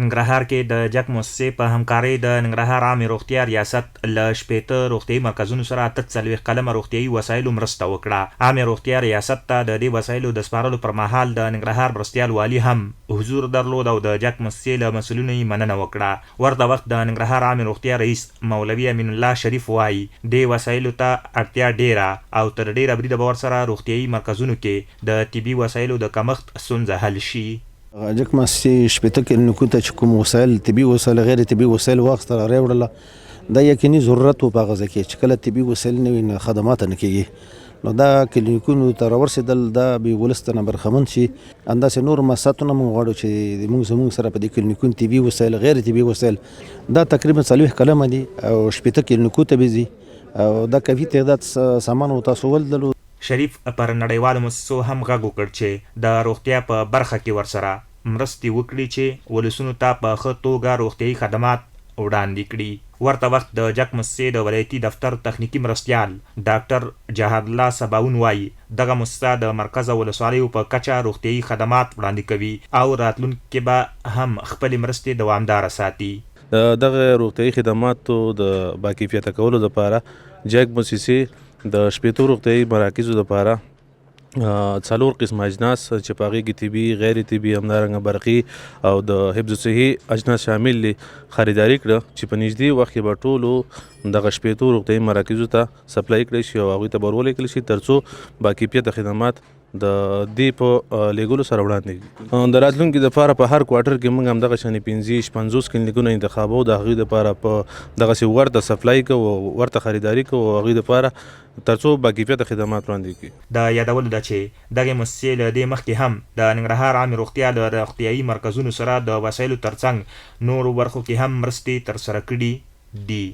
ننګرهار کې د جک موسسې په همکارۍ د ننګرهار عامې روغتیا ریاست له 60 روغتیايي مرکزونو سره 48 قلمه روغتیايي وسایلو مرسته وکړه. عامې روغتیا ریاست ته د دې وسایلو د سپارلو پر مهال د ننګرهار مرستیال والي هم حضور درلود او د جک موسسې له مسؤلینو یې مننه وکړه. ورته وخت د ننګرهار عامې روغتیا رئیس مولوي امین الله شریف وايي، دې وسایلو ته اړتیا ډېره او تر ډېره بریده به ورسره روغتیايي مرکزونو کې د طبي وسایلو د کمښت ستونزه حل شي. جک ماسي 60 کلینیکو ته چې کوم وسایل، طبي وسایل، غیر طبي وسایل واخیستل، راوړل، دا یقیني ضرورت و په هغه ځای کې چې کله طبي وسایل نه وي نو خدمات نه کېږي. نو دا کلینیکونو ته راورسېدل، دا به ولس ته نه برخمن شي. همداسې نور موسساتونه موږ غواړو چې موږ زموږ سره په دې کلینیکونو طبي وسایل، غیر طبي وسایل، دا تقریبا 40 قلمه دي او 60 کلینیکو ته به ځي او دا کافي تعداد سامان و تاسو ولدلو. شریف پر نړیوالو موسسو هم غږ وکړ چې د روغتیا په برخه کې ورسره مرستې وکړي چې ولسونو ته په ښه توګه روغتیايي خدمات وړاندې کړي. ورته وخت د جک موسسې د ولایتي دفتر تخنیکي مرستیال ډاکټر جهادالله سباوون وايي، دغه موسسه د مرکز او ولسوالیو په کچه روغتیايي خدمات وړاندې کوي او راتلونکي کې به هم خپلې مرستې دوامداره ساتي. د دغه روغتیايي خدماتو د باکیفیته کولو لپاره جک موسسې د 60 روغتیايي مراکزو لپاره څلور قسمه اجناس چې په هغې کې طبي، غیر طبي، همدارنګه برقي او د حفظ الصحې اجناس شامل دي، خریداري کړه چې په نږدې وخت کې به ټولو دغه 60 روغتیايي مراکزو ته سپلای کړی شي او هغوی ته به ورولېږل شي ترڅو باکیفیته خدمات د دې په لېږلو سره وړاندې کړي. د راتلونکي لپاره په هر کوارټر کې موږ همدغه شانې 25 50 کلینیکونه انتخابو، د هغوی لپاره په دغسې ورته سپلای کوو، ورته خریداري کوو او هغوی لپاره ترڅو باکیفیته خدمات وړاندې کړي. د یادولو ده چې دغې موسسې له دې مخکې هم د ننګرهار عامې روغتیا له روغتیايي مرکزونو سره د وسایلو ترڅنګ نورو برخو کې هم مرستې ترسره کړي دي.